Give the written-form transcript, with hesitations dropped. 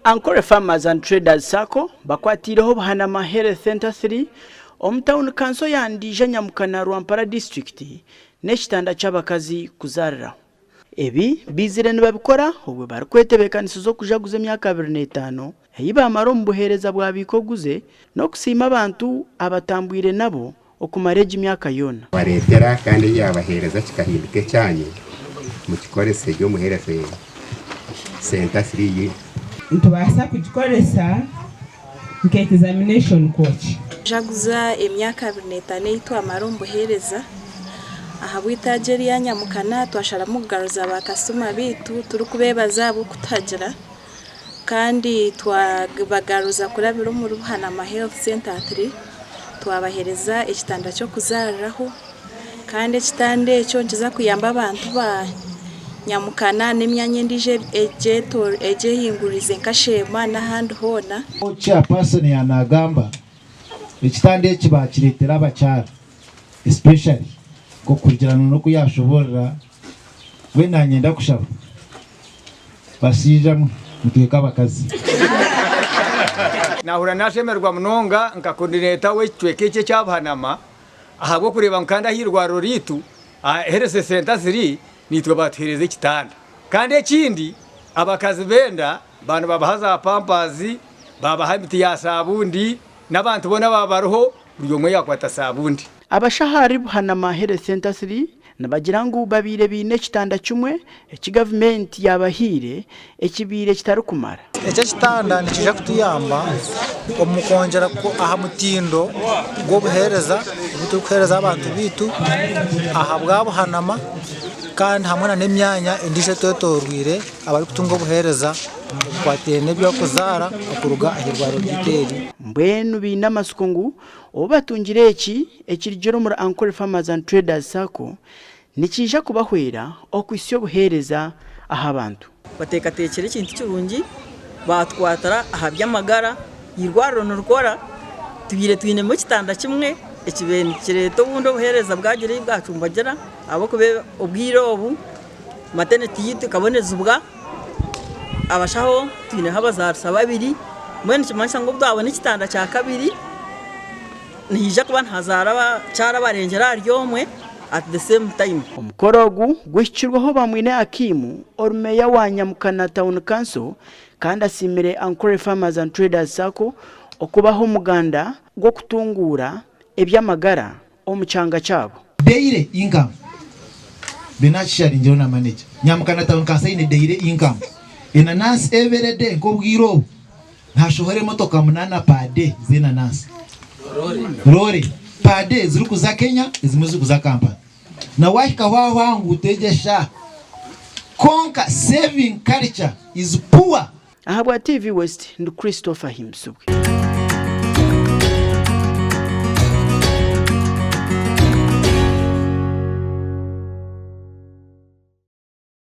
Ankole Farmers and Traders Sacco bakwatiireho Buhanama Health Centre 3 omu tauni kanso ya Ndiija Nyamukana Rwampara disiturikiti n'ekitanda ky'abakazi kuzaariraho. Ebi baizire nibabikora obwe barikwetebeekanisiza okujaguza emyaka 25 ei baamara omu buheereza bwa Biika Oguze n'okusiima abantu abatambwire nabo okumara egi myaka yoona. Bareetera kandi ei yaabaheereza kikahinduka ekyanyu, mukikorese gye omu health centre 3. Nitubaasa kugikoresa nka examination coach. Nitujaguza emyaka 25 ei twamara omu buheereza. Ahabw'eitaagi erya Nyamukana twasharamu kugaruza baakasitoma baitu turikubeebaza ahabw'okutuhagira kandi twabagaruza kurabira omuri Buhanama Health Centre 3 twabaheereza ekitanda ky'okuzaariraho kandi ekitanda ekyo nikiza kuyamba abantu ba Nyamukana n'emyanya endiijo egyehinguririize nka Sheema n'ahandi hoona. Chairperson yanagamba ekitanda eki bakiretera abakyara especially nkokuhurikirana noku yashoborora mbwenu nanye ndakushaba bashaija mwe mutweke abakazi. Nahurira nashemererwa munonga nka coordinator w'ekicweka eki ekya Buhanama ahabw'okureeba ngu kandi ah'eirwariro riitu aha health centre ziri naitwe baatuheereza ekitanda. Kandi ekindi abakazi b'enda baaba nibabaha za pampers, baabaha emiti ya saabundi n'abantu boona abaaba bariho buri omwe yaakwata saabundi. Abashaho ahari Buhanama Health Centre 3 nibagira ngu babaire baine ekitanda kimwe eki gavumenti yaabahaire ekibaire kitarikumara. Eki ekitanda nikiija kutuyamba omu kwongyera aha mutindo gw'obuheereza obu turikuheereza abantu baitu ahabwa buhanama kandi hamwe nana emyanya endiijo etwetoreire abarikutunga obuheereza obukwatiraine n'eby'okuzaara okuruga aha irwariro ryaitu eri. Mbwenu baine amatsiko ngu obu batungire eki ekirugire omuri Ankole Farmers and Traders Sacco nikiija kubahwera okuhitsya obuheereza aha bantu. Bateekateekire ekintu kirungi baatukwatira aha by'amagara, eirwariro nirikora, tubaire twinemu ekitanda kimwe ekibaire nikireeta obundi obuheereza bwagira ei bwacumbagira ahabw'okuba obwire obu mateneti yaitu ekabonezibwa, abashaho twineho abazaarisa babiri, mbwenu nikimanyisa ngu obu twabona ekitanda kyakabiri nihaija kuba nihazaara abakyara abarengyera ahari omwe at the same time. Omukoro ogu guhikirweho Bamwine Akim ori meeya wa Nyamukana Town Council kandi asiimire Ankole Farmers and Traders Sacco okubaha omuganda gw'okutunguura eby'amagara omu kyanga kyabo. Daily income Benakisharingyeho na manager Nyamukana Town Council eine daily income enanansi every day nk'obwire obu Nihashohora emotoka munana per day z'enanansi. Loore per day zirikuza Kenya ezimwe zirikuza Kampala. Na wahikaho aho aha nguuto egyo eshaaha. Kwonka saving culture is poor. Ahabwa TV West ndi Christopher Himbisibwe.